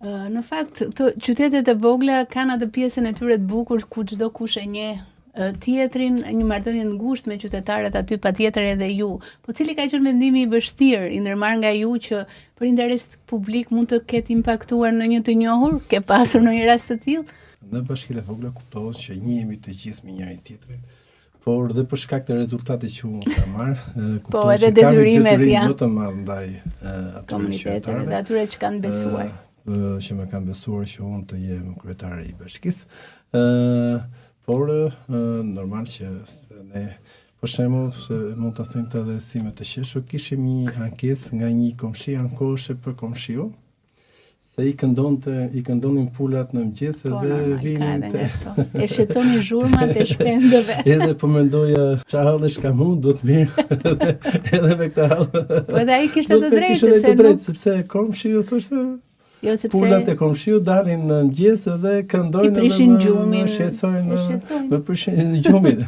Në fakt, këto qytetet e vogla kanë atë pjesën e tyre të bukur ku çdokush e njeh tjetrin, një marrëdhënie të ngushtë me qytetarët aty patjetër edhe ju. Po cili ka qenë vendimi i vështirë i ndërmarrë nga ju që për interes publik mund të ketë impaktuar ndonjë të njohur? Ke pasur ndonjë rast të tillë? Në bashkitë e vogla kuptohet që njihemi të gjithë me njëri tjetrin, por dhe për shkak të rezultatit që unë kam marrë, po, kuptohet edhe që kam një detyrim më të madh ndaj atyre qytetarëve dhe atyre që kanë besuar. Që më kanë besuar që unë të jem kryetari i bashkisë. Ë por normal që ne për shembull se mund ta them këtë edhe si me të qeshur, kishim një ankesë nga një komshi ankoheshe për komshiu, se i këndonte, i këndonin pulat në mëngjes po, edhe vinin te. E shqetësonin zhurmat e shpendëve. edhe po mendoja çfarë hallesh kam unë, do të mirë edhe, edhe me këtë hall. Po edhe ai kishte të drejtë, sepse të drejtë, sepse komshiu thoshte Jo, sepse pulat e komshiut dalin në mëngjes edhe këndojnë edhe prishin gjumin, më shqetësojnë, më prishin gjumin.